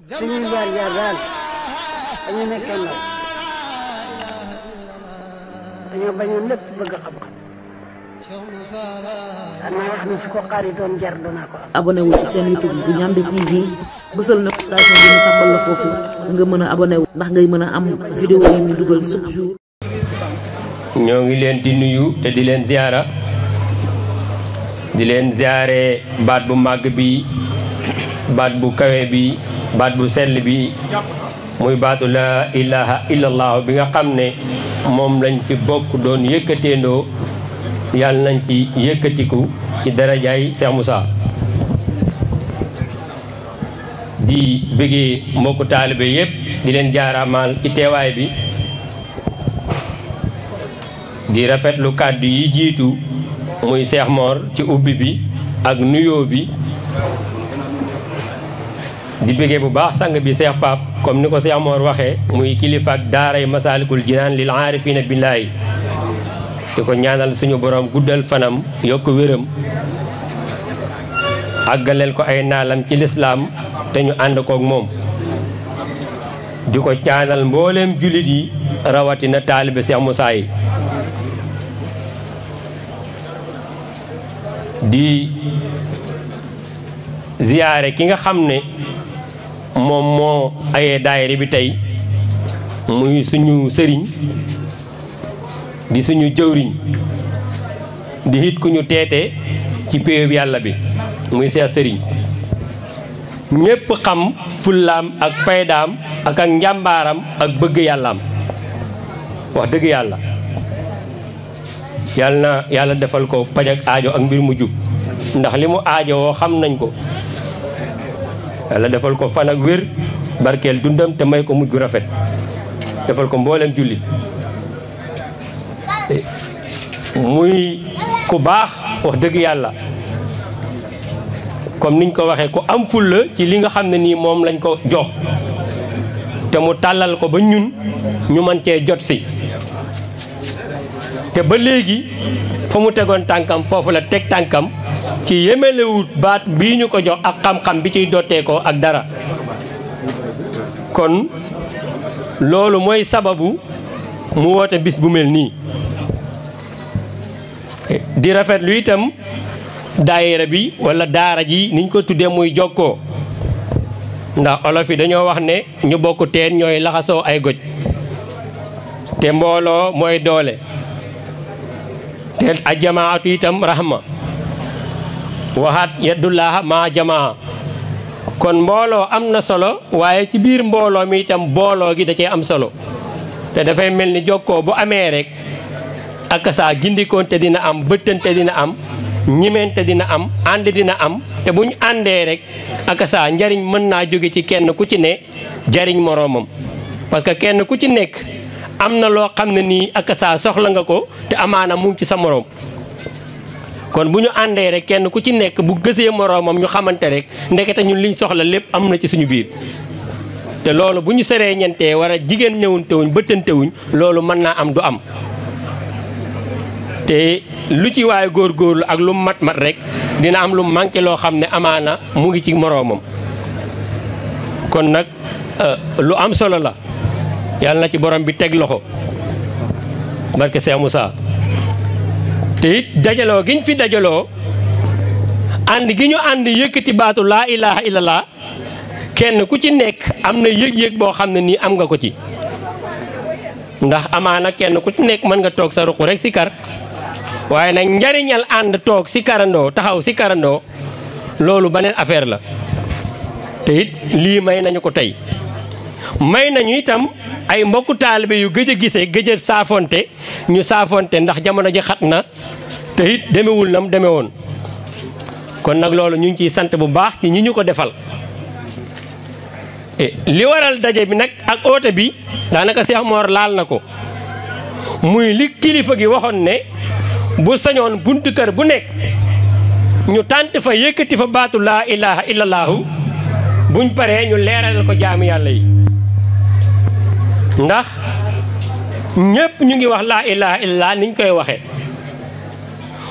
suñuy jaar-jaar daal dañu nekkee ndaw dañoo bañoon lépp bëgg xam-xam xanaa wax ni su ko xaaritoon jar danaa ko am. abonné wu ci seen YouTube bu Ndiamé TV bësal notification bi ñu tàmbal la foofu nga mën a abonné wu ndax ngay mën a am vidéo yi ñu dugal chaque jour. ñoo ngi leen di nuyu te di leen ziara di leen ziare baat bu màgg bi baat bu kawe bi baat bu sell bi muy baatu la ilaha illallah bi nga xam ne moom lañ fi bokk doon yëkkateendoo yàlla nañ ci yëkkatiku ci darajaay Cheikh Moussa di bëggee mbokku taalibe yépp di leen jaaramaal ci teewaay bi di rafetlu kàddu yi jiitu muy Cheikh Mor ci ubbi bi ak nuyoo bi di bëggee bu baax sang bi Cheikh Pape comme ni ko Cheikh Mor waxee muy kilifa ak daaray Masaalikul Jinaan lil aarifina billaahi di ko ñaanal suñu borom guddal fanam yokk wéram àggaleel ko ay naalam ci lislaam te ñu ànd kook moom di ko ñaanal mbooleem jullit yi rawatina taalibe Cheikh Moussa yi di ziyaare ki nga xam ne moom moo ayee daayira bi tey muy suñu sëriñ di suñu jëwriñ di hit ku ñu teete ci péeyub yàlla bi muy seex sëriñ ñépp xam fullaam ak faydaam ak njàmbaaram ak bëgg yàllaam wax dëgg yàlla yàlla na yàlla defal ko paj ak aajo ak mbir mu jub ndax li mu aajo woo xam nañ ko yàlla defal ko fan ak wér barkeel dundam te may ko mujj gu rafet defal ko mboolem jullit muy ku baax wax dëgg yàlla comme niñ ko waxee ku am fulla ci li nga xam ne nii moom lañ ko jox te mu tàllal ko ba ñun ñu mën cee jot si te ba léegi fa mu tegoon tànkam foofu la teg tànkam ci yemelewut baat bii ñu ko jox ak xam-xam bi ciy dotteekoo ak dara kon loolu mooy sababu mu woote bis bu mel nii di rafetlu itam daayira bi wala daara ji niñ ko tuddee muy jokkoo ndax olof yi dañoo wax ne ñu bokk teen ñooy laxasoo ay goj te mbooloo mooy doole te a jamaatu itam rahma waxaat yaddullaaha maa jamaa kon mbooloo am na solo waaye ci biir mbooloo mi itam booloo gi da cee am solo te dafay mel ni jokkoo bu amee rek ak saa gindikoonte dina am bëttante dina am ñimente dina am ànd dina am te bu ñu àndee rek ak saa njariñ mën naa jóge ci kenn ku ci ne jariñ moroomam parce que kenn ku ci nekk am na loo xam ne nii ak saa soxla nga ko te amaana mu ngi ci sa moroom kon bu ñu àndee rek kenn ku ci nekk bu gësee moroomam ñu xamante rek ndekete ñun liñ soxla lépp am na ci suñu biir te loolu bu ñu seree ñentee war a jigéen ñëwuntewuñ bëttantewuñ loolu mën naa am du am te lu ci waaye góorgóorlu ak lu mat rek dina am lu manqué loo xam ne amaana mu ngi ci moroomam kon nag lu am solo la yàlla na ci borom bi teg loxo barke Cheikh Moussa te it dajaloo giñ fi dajaloo ànd gi ñu ànd yëkkati baatu laa ilaha illallah kenn ku ci nekk am na yëg-yëg boo xam ne nii am nga ko ci ndax amaana kenn ku ci nekk mën nga toog sa ruq rek si kar waaye nag njariñal ànd toog si karandoo taxaw si karandoo loolu beneen affaire la te it lii may nañu ko tey may nañu itam ay mbokku taalibe yu gëj a gisee gëj a saafonte ñu saafonte ndax jamono ji xat na te it demewul nam deme woon kon nag loolu ñu ngi ciy sant bu baax ci ñi ñu ko defal li waral daje bi nag ak oote bi daanaka Cheikh Mor laal na ko muy li kilifa gi waxoon ne bu sañoon buntu kër bu nekk ñu tànt fa yëkkati fa baatu laa ilaha illallahu buñ paree ñu leeral ko jaamu yàlla yi ndax ñépp ñu ngi wax laa ilaha illallah niñ koy waxee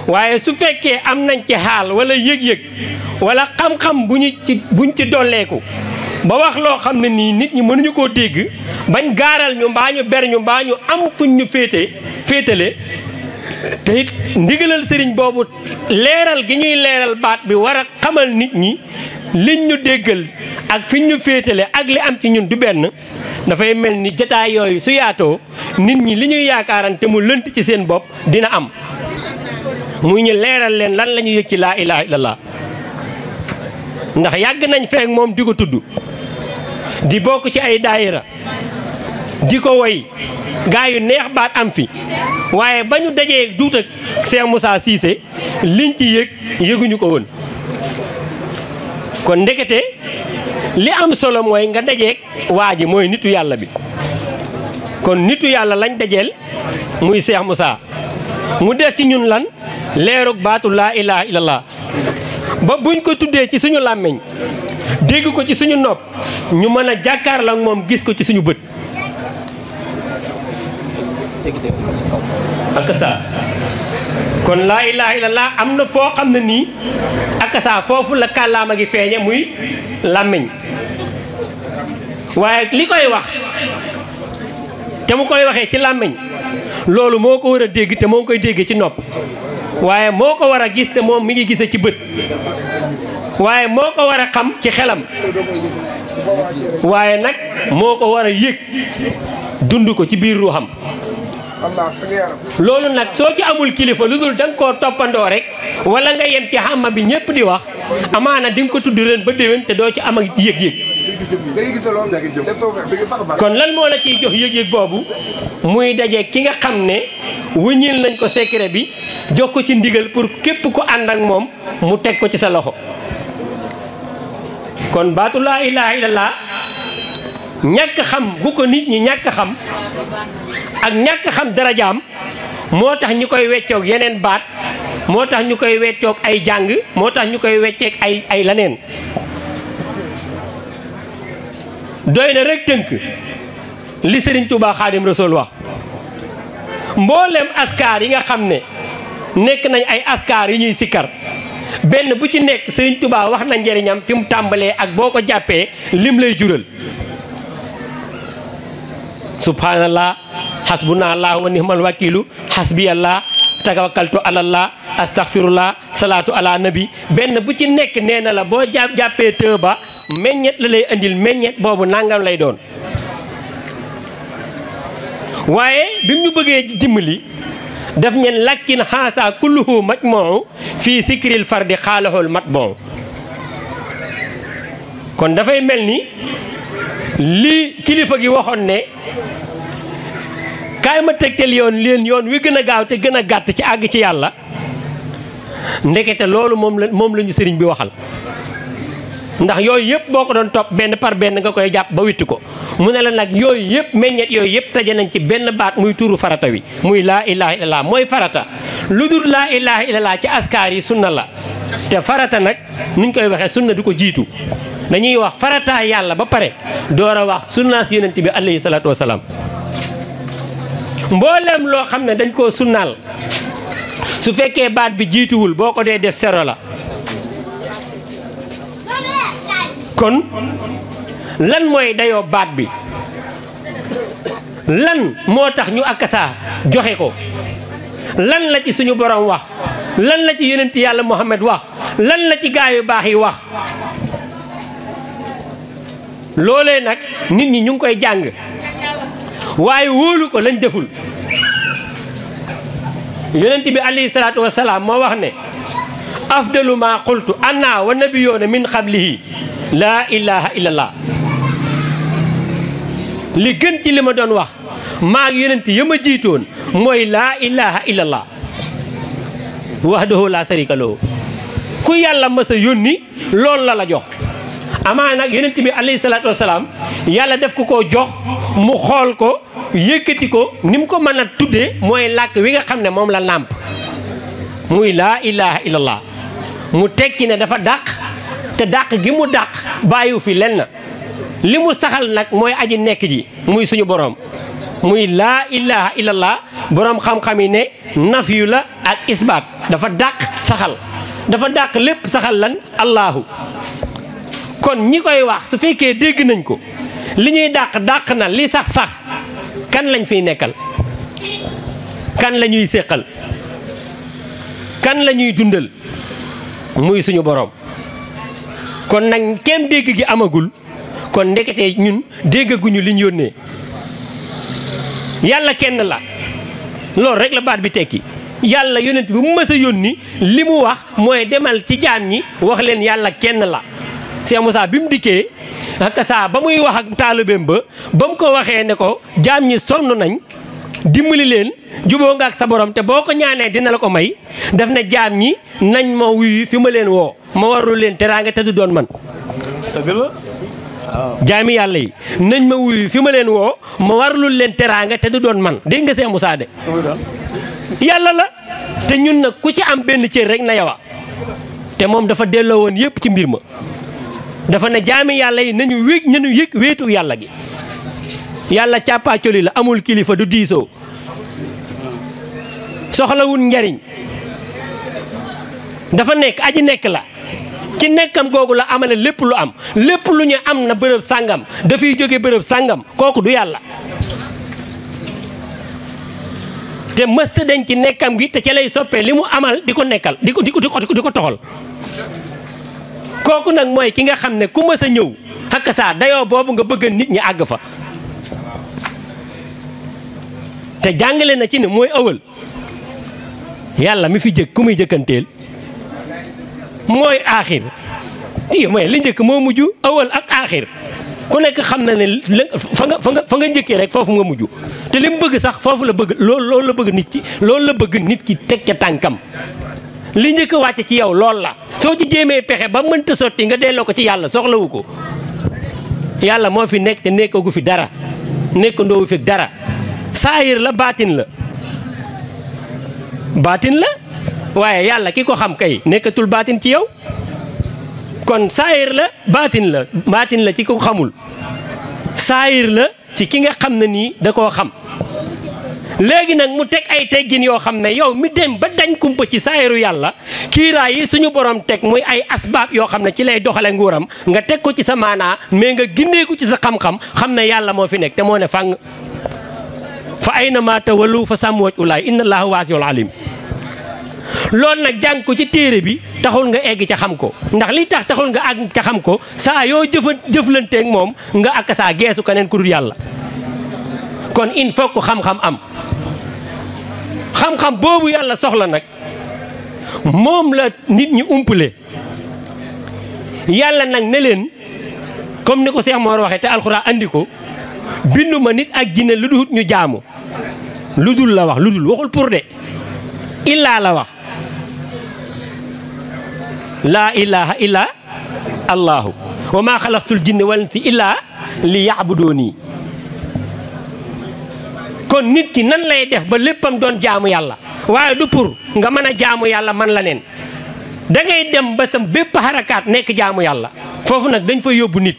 waaye su fekkee am nañ ci xaal wala yëg-yëg wala xam-xam buñ ci dolleeku ba wax loo xam ne nii nit ñi mënuñu koo dégg bañ gaaral ñu mbaa ñu ber ñu mbaa ñu am fuñ ñu féetale te it ndigalal sëriñ boobu leeral gi ñuy leeral baat bi war a xamal nit ñi liñ ñu déggal ak fiñ ñu féetale ak li am ci ñun du benn dafay mel ni jataay yooyu su yaatoo nit ñi li ñuy yaakaaran te mu lënt ci seen bopp dina am muy ñu leeral leen lan la ñu yëg ci laa ilaha illallah ndax yàgg nañ feek moom di ko tudd di bokk ci ay daayira di ko woy gaa yu neex baat am fi waaye ba ñu dajee duut ak Cheikh Moussa Cissé liñ ci yëguñu ko woon kon ndekete li am solo mooy nga dajeeg waa ji mooy nitu yàlla bi kon nitu yàlla lañ dajeel muy Cheikh Moussa mu def ci ñun lan leerug baatu laa ilaha illallah ba buñ ko tuddee ci suñu làmmiñ dégg ko ci suñu nopp ñu mën a jàkkaarloo ak moom gis ko ci suñu bët akasa kon laa ilaha illallah am na foo xam ne nii akasa foofu la kàllaama gi feeñe muy làmmiñ waaye li koy wax te mu koy waxee ci làmmiñ loolu moo ko war a dégg te moo ngi koy déggee ci nopp waaye moo ko war a gis te moom mi ngi gisee ci bët waaye moo ko war a xam ci xelam waaye nag moo ko war a yëg dund ko ci biir ruuxam loolu nag soo ci amul kilifa lu dul da nga koo toppandoo rek wala nga yem ci xàmma bi ñëpp di wax amaana di nga ko tudd ren ba déwén te doo ci am ak yëg-yëg kon lan moo la ciy jox yëg-yëg boobu muy daje ki nga xam ne wëññil nañ ko secret bi jox ko ci ndigal pour képp ku ànd ak moom mu teg ko ci sa loxo kon baatu laa ilaha illallah ñàkk xam bu ko nit ñi ñàkk xam ak ñàkk xam darajaam moo tax ñu koy weccoog yeneen baat moo tax ñu koy weccoog ay jàng moo tax ñu koy wecceeg ay laneen doy na rek tënk li Sëriñ Tuubaa Xaadim Rasuul wax mboolem askar yi nga xam ne nekk nañ ay askar yi ñuy sikkar benn bu ci nekk Sëriñ Tuubaa wax na njëriñam fi mu tàmbalee ak boo ko jàppee lim lay jural subhanallah hasbunallah wa ni'mal wakilu hasbiyallah tawakkaltu alallah astaghfirullah salaatu ala nabi benn bu ci nekk nee na la boo jàppee të ba meññet la lay andil meññet boobu nangam lay doon waaye bi mu ñu bëggee dimbali daf ñeen lakkin xaasa kulluhu majmuu fii sikril fardi xaalaxul matbon kon dafay mel ni li kilifa gi waxoon ne kaay ma tegtal yoon wi gën a gaaw te gën a gàtt ci àgg ci yàlla ndekete loolu moom la ñu sëriñ bi waxal ndax yooyu yëpp boo ko doon topp benn par benn nga koy jàpp ba witti ko mu ne la nag yooyu yëpp meññet yooyu yëpp taje nañ ci benn baat muy tuuru farata wi muy laa ilaha illallah mooy farata lu dul laa ilaha illallah ci askar yi sunna la te farata nag niñ koy waxee sunna du ko jiitu dañuy wax farata yàlla ba pare door a wax sunnaas yonent bi alayhi salaatu wasalaam mbooleem loo xam ne dañ koo sunnaal su fekkee baat bi jiituwul boo ko dee def sero la kon lan mooy dayoo baat bi lan moo tax ñu akasa joxe ko lan la ci suñu borom wax lan la ci yonent yàlla Muhammad wax lan la ci gaa yu baax yi wax loolee nag nit ñi ñu ngi koy jàng waaye wóolu ko lañ deful yonent bi alayhi salaatu wasalaam moo wax ne afdalu ma qultu anna wa nabiyyoona min qablihi laa ilaha illallah li gën ci li ma doon wax maa ngi yonent ya ma jiitoon mooy laa ilaha illallah wahdahu la sharika lahu ku yàlla mës a yónni loolu la jox amaa nag yonent bi alayhi salaatu wasalaam yàlla def ko koo jox mu xool ko yëkkati ko ni mu ko mën a tuddee mooy làkk wi nga xam ne moom la nàmp muy laa ilaha illallah mu tekki ne dafa dàq te dàq gi mu dàq bàyyiwu fi lenn li mu saxal nag mooy aji nekk ji muy suñu borom muy laa ilaha illallah borom xam-xam yi ne nafyu la ak isbaat dafa dàq saxal dafa dàq lépp saxal lan allahu kon ñi koy wax su fekkee dégg nañ ko li ñuy dàq na li sax kan lañ fiy nekkal kan la ñuy séqal kan la ñuy dundal muy suñu boroom. kon nag kenn dégg gi amagul kon ndekete ñun déggaguñu liñ yónnee. yàlla kenn la loolu rek la baat bi tekki yàlla yonent bi mu mës a yónni li mu wax mooy demal ci jaam ñi wax leen yàlla kenn la. Cheikh Moussa bi mu dikkee ak saa ba muy wax ak taalibeem ba mu ko waxee ne ko jaam ñi sonn nañ dimbali leen juboo nga ak sa borom te boo ko ñaanee dina la ko may daf ne jaam ñi nañ ma wuyu fi ma leen woo ma warul leen teraanga te du doon man. jaami yàlla yi nañ ma wuyu fi ma leen woo ma warlul leen teraanga te du doon man dégg nga Cheikh Moussa de yàlla la te ñun nag ku ci am benn cër rek na yawa te moom dafa delloo woon yëpp ci mbir ma dafa ne jaami yàlla yi nañu yëg wéetu yàlla gi. yàlla càppaacoli la amul kilifa du diisoo soxlawul njariñ dafa nekk aji nekk la ci nekkam googu la amale lépp lu am lépp lu ñu am na bërëb sàngam dafay jóge bërëb sàngam kooku du yàlla te mësta dañ ci nekkam gi te ca lay soppee li mu amal di ko nekkal di ko toxal kooku nag mooy ki nga xam ne ku mës a ñëw xakk saa dayoo boobu nga bëgg nit ñi àgg fa te jàngale na ci ne mooy ëwal yàlla mi fi jëkk ku muy jëkkanteel mooy aaxir mooy li njëkk moo mujj ëwal ak aaxir ku nekk xam na ne fa nga njëkkee rek foofu nga mujj te li mu bëgg sax foofu la bëgg loolu la bëgg nit ki teg ca tànkam li njëkk wàcc ci yow loolu la soo ci jéemee pexe ba mënta sotti nga delloo ko ci yàlla soxlawu ko yàlla moo fi nekk te nekkagu fi dara nekkandoowu fi dara saayir la baatin la waaye yàlla ki ko xam kay nekkatul baatin ci yow kon saayir la baatin la ci ko xamul saayir la ci ki nga xam ne nii da koo xam léegi nag mu teg ay teggin yoo xam ne yow mi dem ba dañ kumpa ci saayiru yàlla kiiraay yi suñu borom teg muy ay asbaab yoo xam ne ci lay doxale nguuram nga teg ko ci sa maanaa mais nga ginneeku ci sa xam-xam xam ne yàlla moo fi nekk te moo ne fàng fa ayna ma tawallu fa sammu wajhu llaahi inna llaaha waasi'un aliim loolu nag jàng ko ci téere bi taxul nga egg ca xam ko ndax li tax taxul nga àgg ca xam ko saa yoo jëflanteeg moom nga ak saa geesu keneen ku dul yàlla kon il faut que xam-xam am xam-xam boobu yàlla soxla nag moom la nit ñi umpule yàlla nag ne leen comme ni ko Cheikh Mor waxee te alxuraan andi ko binduma nit ak jinne lu dul ñu jaamu lu dul la wax lu dul waxul pour de illaa la wax laa ilaha illa allahu wa maa xalaqtul jinne wal insa illa li ya'buduuni kon nit ki nan lay def ba léppam doon jaamu yàlla waaye du pour nga mën a jaamu yàlla man la neen da ngay dem ba sam bépp xarakaat nekk jaamu yàlla foofu nag dañ fa yóbbu nit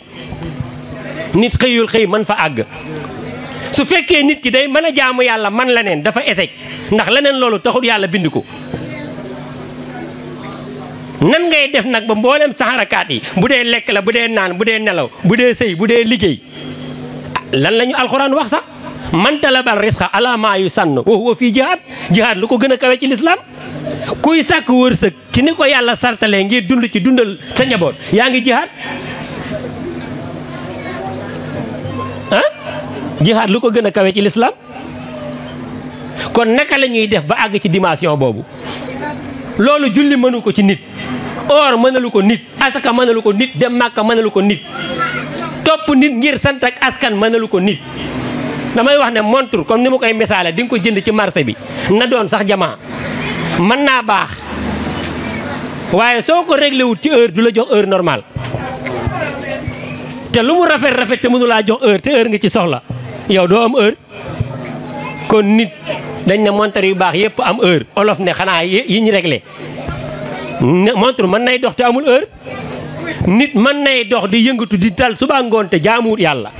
xëyul xëy man fa àgg su fekkee nit ki day mën a jaamu yàlla man la neen dafa échec ndax leneen loolu taxul yàlla bind ko nan ngay def nag ba mboolem sa xarakaat yi bu dee lekk la bu dee naan bu dee nelaw bu dee sëy bu dee liggéey lan la ñu alxuraan wax sax man talabal risqa ala maa yu sànn wa huwa fii jihaad lu ko gën a kawe ci lislaam kuy sàkk wërsëg ci ni ko yàlla sartalee ngir dund ci dundal sa njaboot yaa ngi jihaad jihaad lu ko gën a kawe ci lislaam kon naka la ñuy def ba àgg ci dimension boobu loolu julli mënu ko ci nit or mënalu ko nit asaka mënalu ko nit dem màkka mënalu ko nit topp nit ngir sant ak askan mënalu ko nit damay wax ne montre comme ni ma koy misaale di nga ko jënd ci marché bi na doon sax jamaa mën naa baax waaye soo ko réglé wut ci heure du la jox heure normale te lu mu rafet te mënu laa jox heure te heure nga ci soxla yow doo am heure kon nit dañ ne montre yu baax yëpp am heure olof ne xanaa yi ñu réglé montre mën nay dox te amul heure nit mën nay dox di yëngatu di tal suba ngoon te jaamuwut yàlla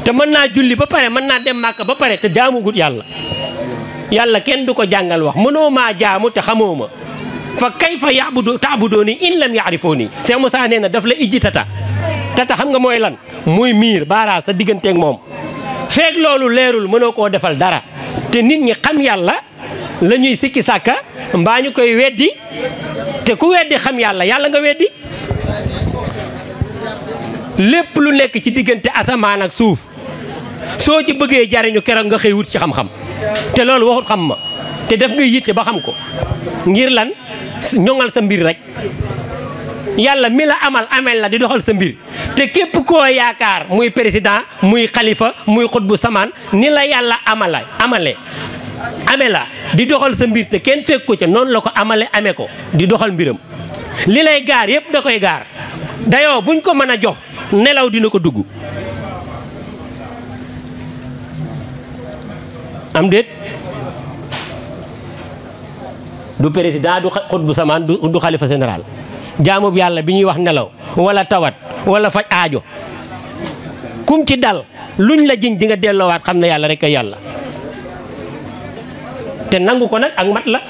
te mën naa julli ba pare mën naa dem màkk ba pare te jaamuwut yàlla kenn du ko jàngal wax mënoo maa jaamu te xamoo ma fa kayfa ta'buduuni in lam ya'rifuuni Cheikh Moussa nee na daf la ijji tata tata xam nga mooy lan muy miir baaraas sa digganteeg moom feeg loolu leerul mënoo koo defal dara te nit ñi xam yàlla la ñuy sikki sàkka mbaa ñu koy weddi te ku weddi xam yàlla yàlla nga weddi lépp lu nekk ci diggante asamaan ak suuf soo ci bëggee jariñu keroog nga xëy wut ci xam-xam te loolu waxut xam ma te def nga yitte ba xam ko ngir lan ñoŋal sa mbir rek yàlla mi la amel la di doxal sa mbir te képp koo yaakaar muy président muy xalifa muy xutbu samaan ni la yàlla ame la di doxal sa mbir te kenn fekk ko ca noonu la ko amee ko di doxal mbiram li lay gaar yépp da koy gaar dayoo buñ ko mën a jox nelaw dina ko dugg am déet du président du xutbu samaan du xalifa général jaamu bi yàlla bi ñuy wax nelaw wala tawat wala faj aajo kum ci dal luñ la jiñ di nga delloowaat xam ne yàlla rek ay yàlla te nangu ko nag ak mat la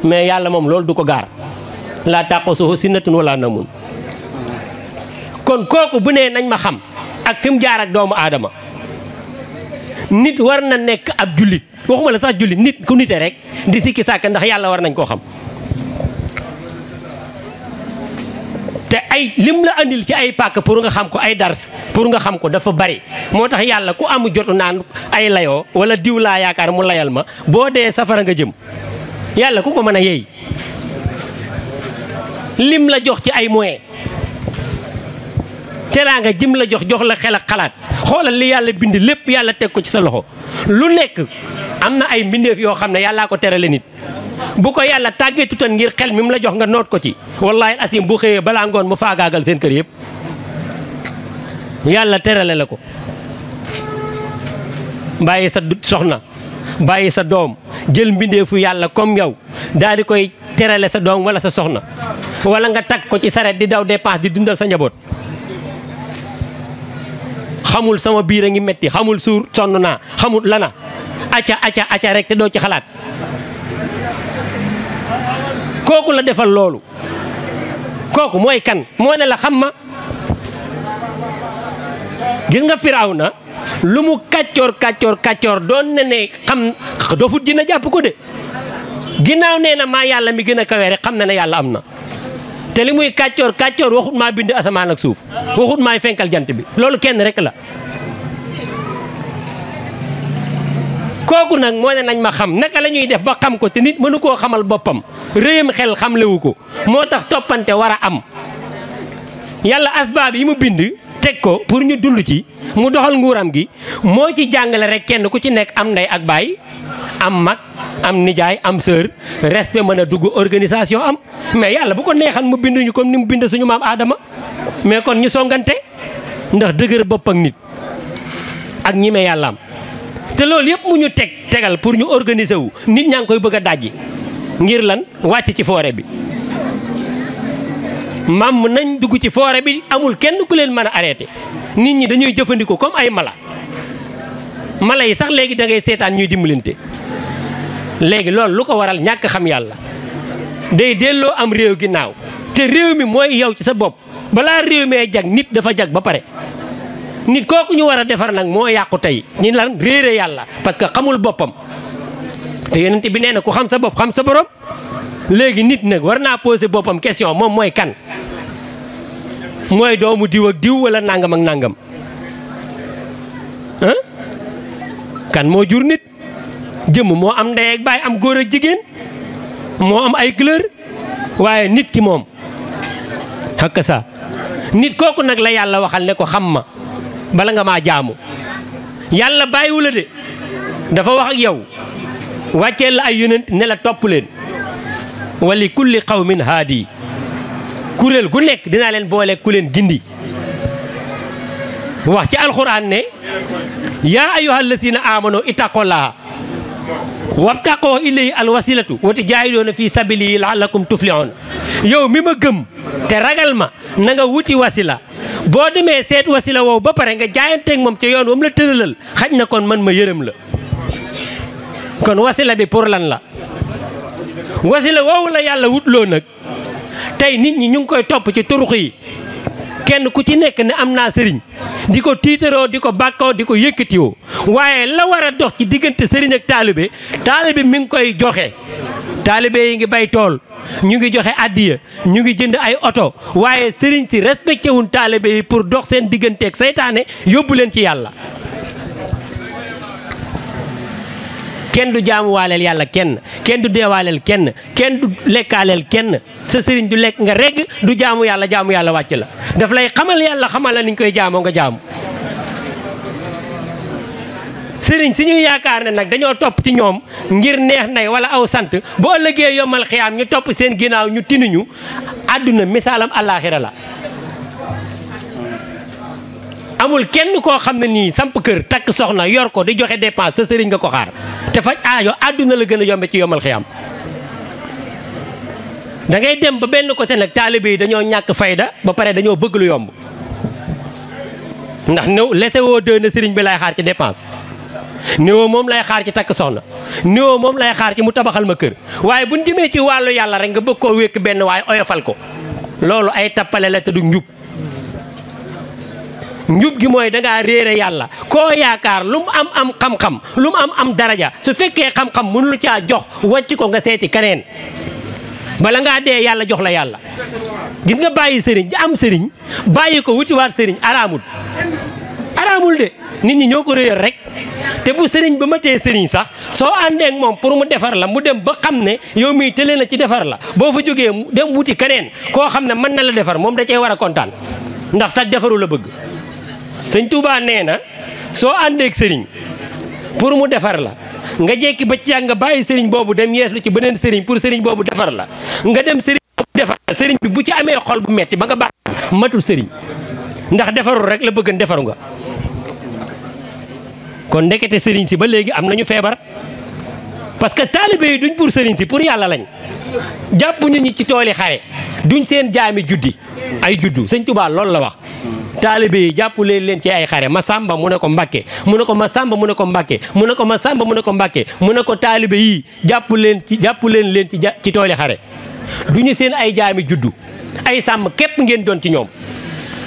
mais yàlla moom loolu du ko gaar laa taqasuhu sinnatun wala namun kon kooku bu nee nañ ma xam ak fi mu jaar ak doomu aadama nit war na nekk ab jullit waxuma la sax jullit nit ku nite rek di sikki sàkk ndax yàlla war nañ koo xam te ay lim la andil ci ay pàkk pour nga xam ko ay dars pour nga xam ko dafa bari moo tax yàlla ku amu jotu naan ay layoo wala diw laa yaakaar mu layal ma boo dee safara nga jëm yàlla ku ko mën a yey lim la jox ci ay moyens teraanga jëm la jox la xel ak xalaat xoolal li yàlla bind lépp yàlla teg ko ci sa loxo lu nekk am na ay mbindeef yoo xam ne yàllaa ko terale nit bu ko yàlla tàggeetu tan ngir xel mi mu la jox nga noot ko ci wallahi asim bu xëyee balaa ngoon mu faagaagal seen kër yëpp yàlla terale la ko bàyyi sa soxna bàyyi sa doom jël mbindeefu yàlla comme yow daal di koy terale sa doom wala sa soxna wala nga tag ko ci saret di daw dépense di dundal sa njaboot xamul sama biir a ngi metti xamul suur sonn naa xamul lana acca rek te doo ci xalaat kooku la defal loolu kooku mooy kan moo ne la xam ma gis nga Firawna lu mu kàccoor doon na ne xam dofut dina jàpp ko de ginnaaw nee na maa yàlla mi gën a kawe rek xam na ne yàlla am na te li muy kàccoor waxut maa bind asamaan ak suuf waxut maay fenkal jant bi loolu kenn rek la kooku nag moo ne nañ ma xam naka la ñuy def ba xam ko te nit mënu koo xamal boppam réyam xel xamlewu ko moo tax toppante war a am yàlla asbaab yi mu bind teg ko pour ñu dund ci mu doxal nguuram gi moo ci jàngale rek kenn ku ci nekk am ndey ak baay am mag am nijaay am sœur respect mën a dugg organisation am mais yàlla bu ko neexal mu bind ñu comme ni mu bind suñu maam Adama mais kon ñu songante ndax dëgër bopp ak nit ak ñime yàlla am te loolu yëpp mu ñu tegal pour ñu organiser wu nit ñaa ngi koy bëgg a dajji ngir lan wàcc ci forêt bi maam nañ dugg ci forêt bi amul kenn ku leen mën a arrêté nit ñi dañuy jëfandikoo comme ay mala yi sax léegi da ngay seetaan ñuy dimbalante léegi loolu lu ko waral ñàkk xam yàlla day delloo am réew ginnaaw te réew mi mooy yow ci sa bopp balaa réew mee jag nit dafa jag ba pare nit kooku ñu war a defar nag moo yàqu tey ñi lan réere yàlla parce que xamul boppam te yonent bi nee na ku xam sa bopp xam sa borom léegi nit nag war naa poser boppam question moom mooy kan mooy doomu diw ak diw wala nangam ak nangam kan moo jur nit jëmm moo am ndey ak baay am góor ak jigéen moo am ay couleur waaye nit ki moom hakka sa nit kooku nag la yàlla waxal ne ko xam ma bala nga maa jaamu yàlla bàyyiwu la de dafa wax ak yow wàcceel la ay yonent ne la topp leen wali kulli qawmin haadi kuréel gu nekk dinaa leen boole ku leen gindi wax ci alxuraan ne yaa ayyuhal lazina amanu ittaqullaha wabtaqoo ilayhi alwasilatu wa tujaahidoona fi sabilihi la'allakum tuflihun yow mi ma gëm te ragal ma na nga wuti wasila boo demee seet wasila woowu ba pare nga jaayanteeg moom ca yoon wam la tëralal xaj na kon man ma yërëm la kon wasila bi pour lan la wasila woowu la yàlla wutloo nag tey nit ñi ñu ngi koy topp ci turux yi kenn ku ci nekk ne am naa sëriñ di ko tiitaroo di ko bàkkoo di ko yëkkatiwoo waaye la war a dox ci diggante sëriñ ak taalibe mi ngi koy joxe. taalibe yi ngi bay tool ñu ngi joxe addiya ñu ngi jënd ay oto waaye sëriñ si respecté wuñ taalibe yi pour dox seen digganteeg saytaane yóbbu leen ci yàlla. kenn du jaamuwaaleel yàlla kenn du deewaaleel kenn du lekkaaleel kenn sa sëriñ du lekk nga regg du jaamu yàlla wàcc la daf lay xamal yàlla xamal la ni ñu koy jaamoo nga jaamu. sëriñ si ñuy yaakaar ne nag dañoo topp ci ñoom ngir neex nay wala aw sant boo ëllëgee yomal xiyaam ñu topp seen ginnaaw ñu tinuñu àdduna misaalam àllaaxira la. amul kenn koo xam ne nii samp kër takk soxna yor ko di joxe dépense sa sëriñ nga ko xaar te faj aajo àdduna la gën a yombe ci yomal xiyam. da ngay dem ba benn côté nag taalibe yi dañoo ñàkk fayda ba pare dañoo bëgg lu yomb ndax néew lese woo dee na sëriñ bi lay xaar ci dépense néew moom lay xaar ci takk soxna néew moom lay xaar ci mu tabaxal ma kër waaye buñ jëmee ci wàllu yàlla rek nga bëgg koo wékk benn waaye oyofal ko loolu ay tappale la te du njub. njub gi mooy dangaa réere yàlla koo yaakaar lu mu am xam-xam lu mu am daraja su fekkee xam-xam mënu lu caa jox wàcc ko nga seeti keneen bala ngaa dee yàlla jox la yàlla. gis nga bàyyi sëriñ am sëriñ bàyyi ko wutiwaat sëriñ araamul de nit ñi ñoo ko réer rek te bu sëriñ ba ma tee sëriñ sax soo àndee ak moom pour mu defar la mu dem ba xam ne yow mii tële na ci defar la boo fa jógee dem wuti keneen koo xam ne mën na la defar moom da cee war a kontaan ndax sax defaru la bëgg. sëñ Touba nee na soo àndeek sëriñ pour mu defar la nga jekki ba ci yàgg nga bàyyi sëriñ boobu dem yeeslu ci beneen sëriñ pour sëriñ boobu defar la nga dem sëriñ boobu defar la sëriñ bi bu ci amee xol bu metti ba nga baax matul sëriñ ndax defarul rek la bëgg defaru nga. kon ndekete sëriñ si ba léegi am nañu feebar parce que taalibe yi duñ pour sëriñ si pour yàlla lañ jàpp ñu ñi ci tooli xare duñ seen jaami juddi ay juddu sëñ Touba loolu la wax. taalibe yi jàpp leen ci ay xare ma sàmba mu ne ko Mbàkke mu ne ko ma sàmba mu ne ko Mbàkke mu ne ko ma sàmba mu ne ko Mbàkke mu ne ko taalibe yi jàpp leen ci tooli xare duñu seen ay jaami juddu ay sàmm képp ngeen doon ci ñoom.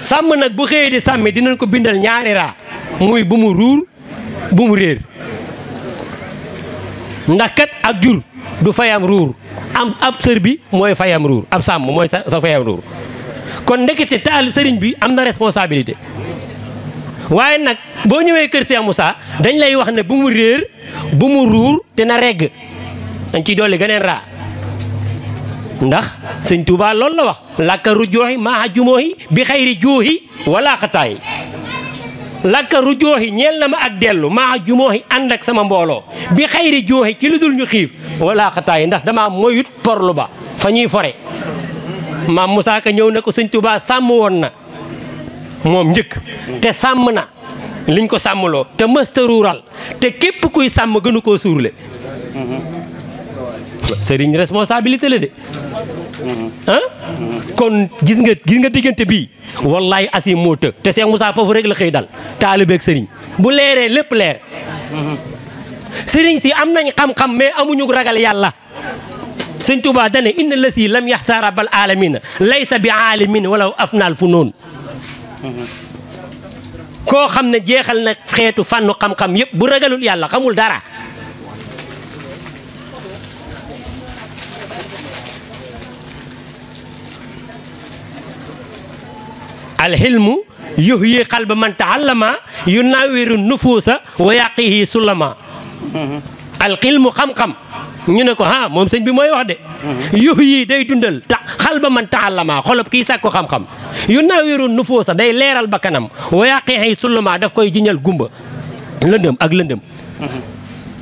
sàmm nag bu xëyee di sàmmi dinañ ko bindal ñaari raa muy bu mu ruur bu mu réer ndax kat ak jur du fayam ruur am ab sër bi mooy fayam ruur ab sàmm mooy sa fayam ruur. kon ndekete taal sëriñ bi am na responsabilité waaye nag boo ñëwee kër Cheikh Moussa dañ lay wax ne bu mu réer bu mu ruur te na regg dañ ciy dolli geneen raa ndax sëñ Touba loolu la wax lakka ru jooxi maa jumooxi bi xayri jooxi wala xataay lakka ru jooxi ñeel na ma ak dellu maa jumooxi ànd ak sama mbooloo bi xayri jooxi ci lu dul ñu xiif wala xataay ndax dama moyut porlu ba fa ñuy fore maam Moussa Ka ñëw na ko sëñ Touba sàmm woon na moom njëkk te sàmm na liñ ko sàmmloo te mësta ruural te képp kuy sàmm gënu koo suurle sëriñ responsabilité la de ah kon gis nga diggante bii wallaay asim moo të te Cheikh Moussa foofu rek la xëy dal taalibeeg sëriñ bu leeree lépp leer sëriñ si am nañ xam-xam mais amuñu ragal yàlla. sëñ Touba dane inna lasi lam yaxsa rabbal alamina laysa bi aalimin wala afnaal fu noonu koo xam ne jeexal na xeetu fànnu xam-xam yëpp bu ragalul yàlla xamul dara. alxilmu yuhyi qalba man taallama yunawiru nufuusa wa yaqihi sulama alxilmu xam-xam ñu ne ko moom sëñ bi mooy wax de yuhyi day dundal qalba man taallama xolob kii sàkku xam-xam yunawiru nufuusa day leeral bakkanam wa yaqihi sulama daf koy jiñal gumba lëndëm ak lëndëm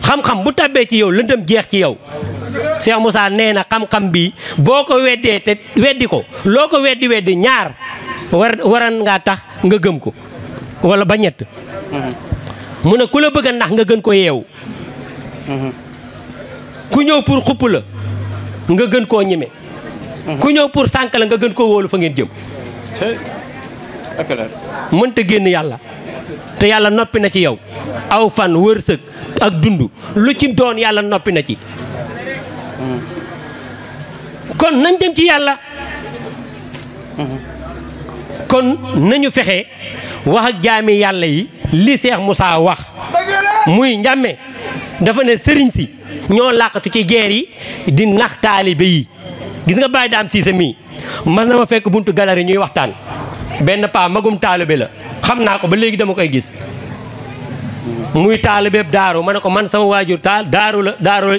xam-xam bu tàbbee ci yow lëndëm jeex ci yow. Cheikh Moussa nee na xam-xam bi boo ko weddee te weddi ko loo ko weddi ñaar waran ngaa tax nga gëm ko wala ba ñett mu ne ku la bëgg a nax nga gën ko yeewu ku ñëw pour xupp la nga gën koo ñeme ku ñëw pour sànk la nga gën koo wóolu fa ngeen jëm mënta génn yàlla te yàlla noppi na ci yow aw fan wërsëg ak dund lu ci doon yàlla noppi na ci kon nañ dem ci yàlla kon nañu fexe wax ak jaami yàlla yi li Cheikh Moussa wax muy njàmme dafa ne sëriñ si ñoo làqatu ci geer yi di nax taalibe yi. gis nga Baye Dame Cissé mii mas na ma fekk buntu galerie ñuy waxtaan benn paa magum taalibe la xam naa ko ba léegi dama koy gis muy taalibe daaru ma ne ko man sama waajur daaru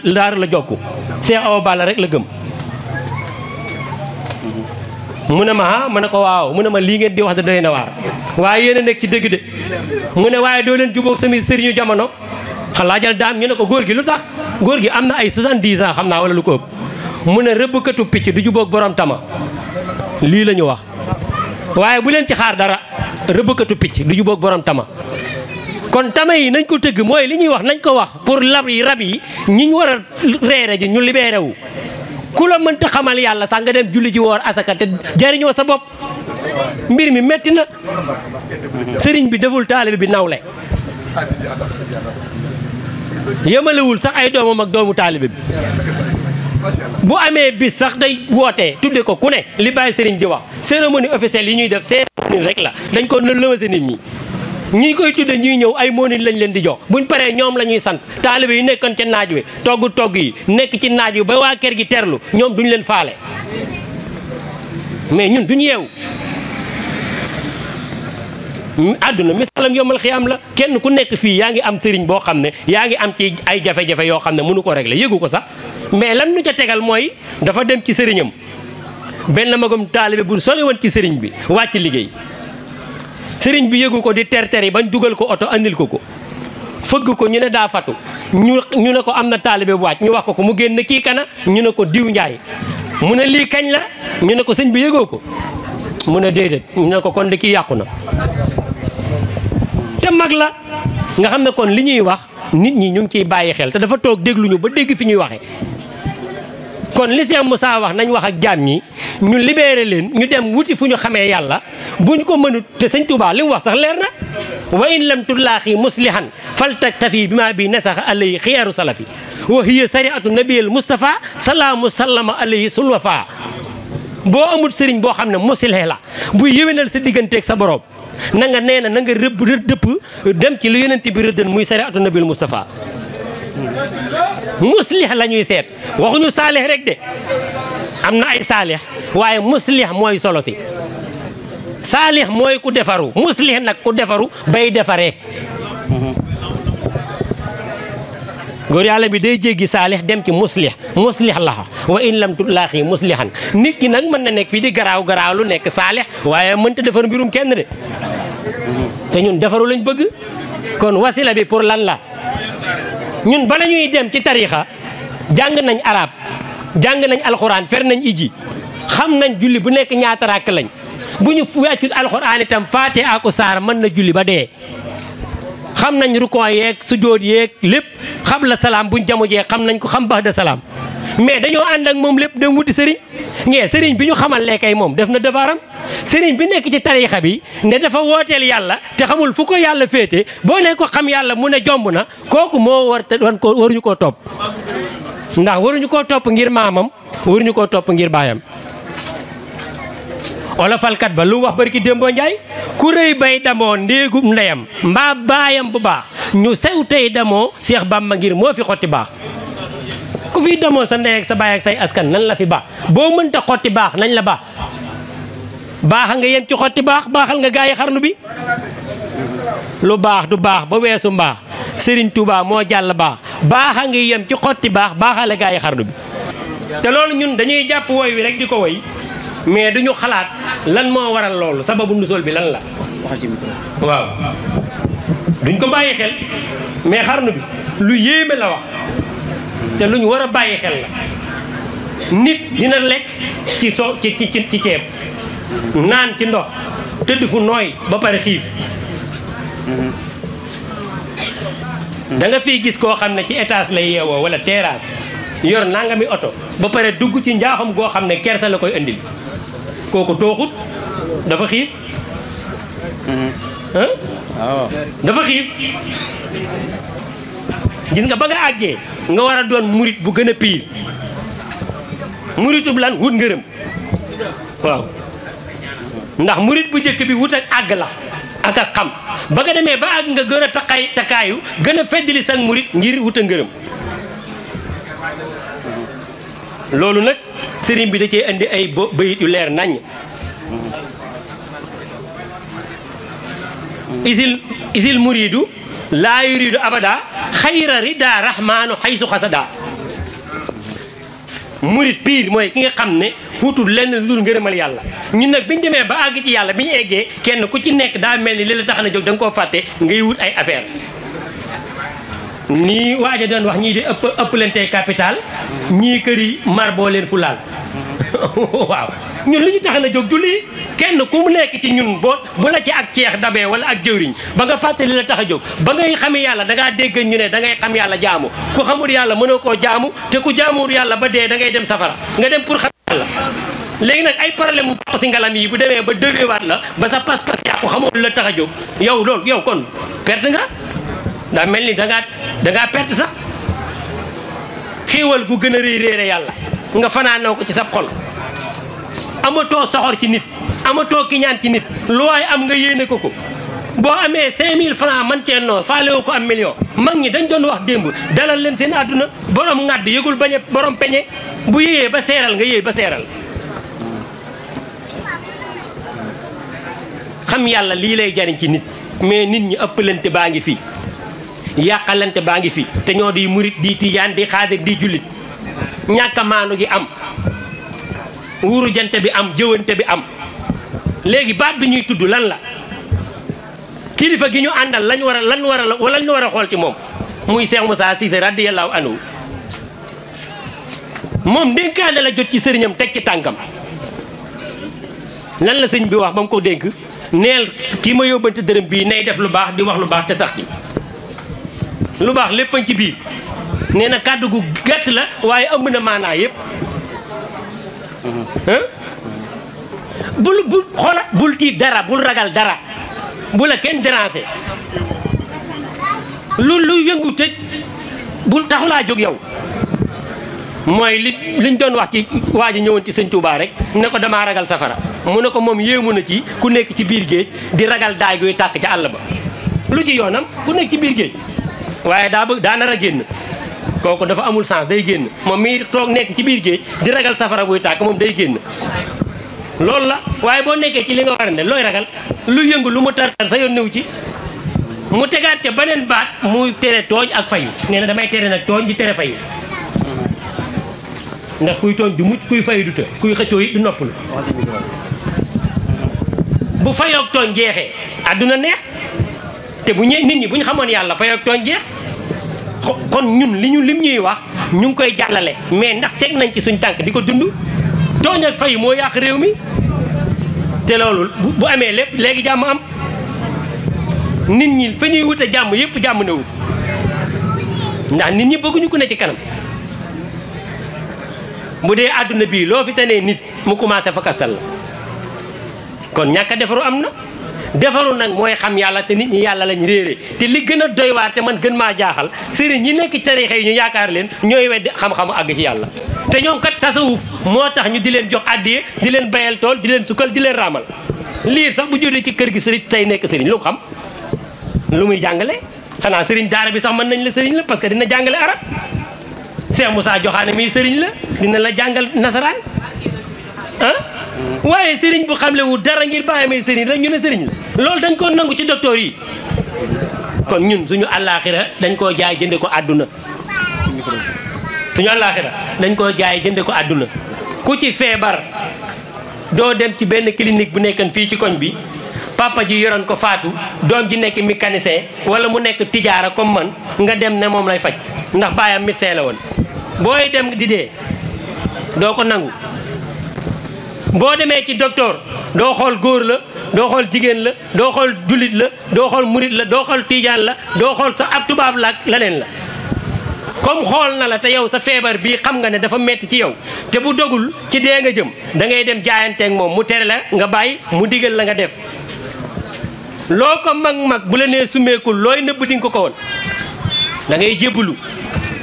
la jokku Cheikh Awa Balla rek la gëm. mu ne ma ma ne ko waaw mu ne ma lii ngeen di wax da doy na waar waaye yéen a nekk ci dëgg de mu ne waaye doo leen jubóog sami sëriñu jamono xalaajal daam ñu ne ko góor gi lu tax góor gi am na ay 70 ans xam naa wala lu ko ëpp mu ne rëbbkatu picc du jubóog borom tama lii la ñu wax waaye bu leen ci xaar dara rëbbkatu picc du jubóog borom tama kon tama yi nañ ko tëgg mooy li ñuy wax nañ ko wax pour rab yi ñi ñu war a reere ji ñu libéré wu ku la mënta xamal yàlla sax nga dem julli ji woor asaka te jariñoo sa bopp mbir mi metti na sëriñ bi deful taalibe bi nawle yemalewul sax ay doomam ak doomu taalibe bi bu amee bis sax day wootee tudde ko ku ne li bàyyi sëriñ di wax cérémonie officielle yi ñuy def cérémonie rek la dañ ko lëwase nit ñi koy tudde ñuy ñëw ay moonin lañ leen di jox buñ paree ñoom la ñuy sant taalibe yi nekkoon ca naaj wi togg yi nekk ci naaj wi ba waa kër gi terlu ñoom duñ leen faale mais ñun duñ yeewu àdduna misalam yombal xiyaam la kenn ku nekk fii yaa ngi am sëriñ boo xam ne yaa ngi am ci ay jafe-jafe yoo xam ne mënu ko régler yëgu ko sax mais lan nu ca tegal mooy dafa dem ci sëriñam benn magum taalibe bu sori woon ci sëriñ bi wàcc liggéey sëriñ bi yëgu ko di ter yi bañ dugal ko oto andil ko fëgg ko ñu ne daa fatu ñu ne ko am na taalibe bu wàcc ñu wax ko mu génn kii kana ñu ne ko diw njaay mu ne lii kañ la ñu ne ko sëñ bi yëgoo ko mu ne déedéet ñu ne ko kon de kii yàqu na te mag la nga xam ne kon li ñuy wax nit ñi ñu ngi ciy bàyyi xel te dafa toog dégluñu ba dégg fi ñuy waxee kon li Cheikh Moussa wax nañ wax ak jaam ñi ñu libéré leen ñu dem wuti fu ñu xamee yàlla buñ ko mënut te sëñ Touba li mu wax sax leer na wa in lam tullaaxi muslihan fal taktafi bi ma bi nasaxa alayhi xiyaaru salafi wa hiya sariatu nabiyil Mustafa salaamu sallama alayhi sulwafa boo amul sëriñ boo xam ne muslih la buy yéwénal sa digganteeg sa borom na nga nee na na nga dëpp dem ci lu yonent bi rëddan muy sariatu nabiyil Mustafa muslih la ñuy seet waxuñu saalih rek de am na ay saalih waaye muslih mooy solo si saalih mooy ku defaru muslih nag ku defaru bay defaree góor yàlla bi day jéggi saalih dem ci muslih la wa in lam tullaaxi muslihan nit ki nag mën na nekk fii di garaaw lu nekk saalih waaye mënta defar mbirum kenn de te ñun defaru lañ bëgg kon wasila bi pour lan la ñun bala ñuy dem ci tariixa jàng nañ arab jàng nañ alxuraan fer nañ iji xam nañ julli bu nekk ñaata rakk lañ bu ñu wàccut alxuraan itam faate ako saar mën na julli ba dee xam nañ rukon yeeg sujjóot yeeg lépp xam la salaam buñ jamujee xam nañ ko xam ba'da salaam mais dañoo ànd ak moom lépp dem wuti sëriñ ngee sëriñ bi ñu xamal lekkay moom def na defaram sëriñ bi nekk ci tariixa bi ne dafa wooteel yàlla te xamul fu ko yàlla féete boo ne ko xam yàlla mu ne jomb na kooku moo war te wan ko waruñu koo topp ndax waruñu koo topp ngir maamam waruñu koo topp ngir baayam wala falkat ba lu mu wax barki Dembo Njaay ku rëy bay damoo ndéegum ndeyam mbaa baayam bu baax ñu sew tey damoo Seex Bamba ngir moo fi xotti baax ku fi damoo sa ndey ak sa baay ak say askan nan la fi baax boo mënta xotti baax nañ la baax baaxa nga yem ci xotti baax baaxal nga gaa yi xarnu bi lu baax du baax ba weesu mbaax Serigne Touba moo jàll baax baaxa nga yem ci xotti baax baaxale gaa yi xarnu bi te loolu ñun dañuy jàpp woy wi rek di ko woy mais duñu xalaat lan moo waral loolu sababu nusool bi lan la waaw duñ ko bàyyi xel mais xarnu bi lu yéeme la wax te lu ñu war a bàyyi xel la nit dina lekk ci ci ceeb naan ci ndox tëdd fu nooy ba pare xiif da nga fiy gis koo xam ne ci étage lay yeewoo wala terrasse yor nangami oto ba pare dugg ci njaaxum goo xam ne kersa la koy indil kooku tooxut dafa xiif dafa xiif gis nga ba nga àggee nga war a doon murit bu gën a piir muritub lan wut ngërëm waaw ndax murit bu njëkk bi wut ak àgg la ak a xam ba nga demee ba àgg nga gën a takaayu gën a feddali sang murit ngir wut a ngërëm. loolu nag sëriñ bi da cee indi ay bayit yu leer naññ. isil muridu laa yuridu abada xayra rida rahmaanu xaysu xasada. murit piir mooy ki nga xam ne wutul lenn lu dul ngërëmal yàlla. ñun nag biñu demee ba àgg ci yàlla bi ñu eggee kenn ku ci nekk daa mel ni li la tax na jóg da nga koo fàtte ngay wut ay affaire nii waaja doon wax ñii di ëppalante capital ñii kër yi mar boo leen fulaal waaw ñun li ñu tax na jóg du lii kenn ku mu nekk ci ñun boo bu la ci ak ceex dabee wala ak jëwriñ ba nga fàtte li la tax a jóg ba ngay xam yàlla da ngaa dégg ñu ne da ngay xam yàlla jaamu ku xamul yàlla mënoo koo jaamu te ku jaamuwul yàlla ba dee da ngay dem safara nga dem pour xam yàlla. léegi nag ay problème mu topp si ngalam yi bu demee ba dëweewaat la ba sa pas-pas yàqu xamoo li la tax a jóg yow loolu yow kon perte nga daa mel ni da ngaa perte sax xéewal gu gën a rëy réere yàlla nga fanaanoo ko ci sa xol amatoo soxor ci nit amatoo kiñaan ci nit lu waay am nga yéene ko ko boo amee 5000 francs man cee noo faalewu ko am million mag ñi dañ doon wax démb dalal leen seen àdduna borom ŋàdd yëgul bañ a borom peñe bu yéyee ba seeral nga yéey ba seeral xam yàlla lii lay jariñ ci nit mais nit ñi ëppalante baa ngi fi yàqalante baa ngi fi te ñoo di murit di tijaan di xaadir di jullit ñàkk a maanu gi am wuru jante bi am jëwante bi am léegi baat bi ñuy tudd lan la kilifa gi ñu àndal lañ war a xool ci moom muy Cheikh Moussa Cissé radiyallahu anhu moom dénkaane la jot ci sëriñam teg ci tànkam lan la sëñ bi wax ba mu ko dénk neel kii ma yóbbante dërëm bii nay def lu baax di wax lu baax te sax ci lu baax léppañ ci biir nee na kàddu gu gàtt la waaye ëmb na maanaa yëpp bul xoola bul tiit dara bul ragal dara bu la kenn déranger lu yëngu te bul taxulaa jóg yow mooy liñ doon wax ci waa ji ñëwoon ci sëñ Touba rek ne ko damaa ragal safara mu ne ko moom yéemu na ci ku nekk ci biir géej di ragal daay guy tàkk ca àll ba lu ci yoonam ku nekk ci biir géej waaye daa nar a génn kooku dafa amul sens day génn moom mii toog nekk ci biir géej di ragal safara buy tàkk moom day génn loolu la waaye boo nekkee ci li nga war a ne looy ragal lu yëngu lu mu tartar sa yoon néew ci mu tegaat ca beneen baat muy tere tooñ ak fayu nee na damay tere nag tooñ di tere fayu ndax kuy tooñ du mucc kuy fayu du të kuy xëccoo yi du noppalu bu fayoog tooñ jeexee àdduna neex te bu nit ñi bu ñu xamoon yàlla fayoog tooñ jeex kon ñun lim ñuy wax ñu ngi koy jàllale mais ndax teg nañ ci suñ tànk di ko dund tooñ ak fayu moo yàq réew mi te loolu bu amee lépp léegi jàmm am nit ñi fa ñuy wute jàmm yëpp jàmm newu ndax nit ñi bëgguñu ku ne ci kanam bu dee àdduna bii loo fi tanee nit mu commencé fa kastal la kon ñàkk a defaru am na defaru nag mooy xam yàlla te nit ñi yàlla lañ réere te li gën a doy waar te man gën maa jaaxal sëriñ ñi nekk ci tariixa yi ñu yaakaar leen ñooy weddi xam-xamu àgg ci yàlla te ñoom kat tasawuf moo tax ñu di leen jox addiye di leen bayal tool di leen sukkal di leen raamal liir sax bu jógee ci kër gi sëriñ tey nekk sëriñ lu mu xam lu muy jàngale xanaa sëriñ daara bi sax mën nañ la sëriñ la parce que dina jàngale arab Cheikh Moussa Joxaane mii sëriñ la dina la jàngal nasaraan waaye sëriñ bu xamle wu dara ngir bàyyi may sëriñ rek ñu ne sëriñ la loolu dañ koo nangu ci docteur yi kon ñun suñu àllaaxira dañ koo jaay jënde ko àdduna suñu àllaaxira dañ koo jaay jënde ko àdduna ku ci feebar doo dem ci benn clinique bu nekkan fii ci koñ bi papa ji yoroon ko faatu doom ji nekk mécanicien wala mu nekk tijaara comme man nga dem ne moom lay faj ndax baayam médecin la woon booy dem di dee doo ko nangu boo demee ci docteur doo xool góor la doo xool jigéen la doo xool jullit la doo xool murit la doo xool tijaan la doo xool sa ab tubaab la ak leneen la comme xool na la te yow sa feebar bii xam nga ne dafa metti ci yow te bu dogul ci dee nga jëm da ngay dem jaayanteeg moom mu tere la nga bàyyi mu digal la nga def loo ko mag bu la nee sumeekul looy nëbb di nga ko woon da ngay jébbalu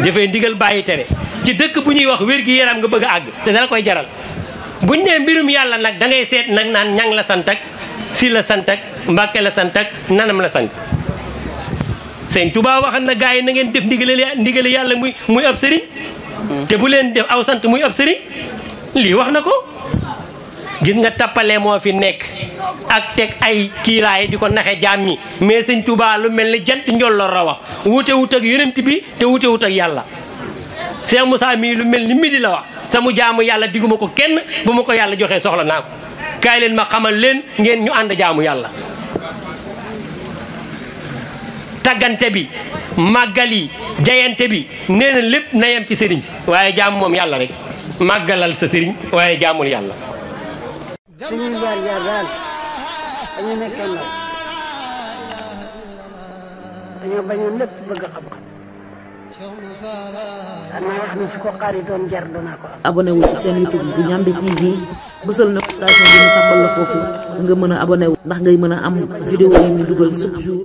dafay ndigal bàyyi tere ci dëkk bu ñuy wax wér gi yaram nga bëgg a àgg te dala koy jaral buñ nee mbirum yàlla nag da ngay seet nag naan ñang la sant ak si la sant ak mbàkke la sant ak nanam la sant. sëñ Tuubaa waxal na gaa yi na ngeen def ndigale yàlla muy ab sëriñ te bu leen def aw sant muy ab sëriñ lii wax na ko. gis nga tappale moo fi nekk ak teg ay kiiraay di ko naxe jaam ñi mais sëñ Tuubaa lu mel ni jant njolloor la wax wute wut ak yonent bi te wute wut ak yàlla. Cheikh Moussa mii lu mel ni midi la wax sama jaamu yàlla diguma ko kenn bu ma ko yàlla joxee soxla naa ko kaay leen ma xamal leen ngeen ñu ànd jaamu yàlla. tàggante bi màggal yi jayante bi nee na lépp na yem ci sëriñ si waaye jaamu moom yàlla rek màggalal sa sëriñ waaye jaamul yàlla. suñuy jaar daal dañu nekkee ndaw dañoo bañoon lépp bëgg xam-xam danaa wax ni su ko xaaritoon jar dinaa ko am. abonné wu ci seen YouTube bu Ndiamé TV bësal notification bi ñu tàmbal la foofu nga mën a abonné wu ndax ngay mën a am vidéo yi ñu dugal chaque jour.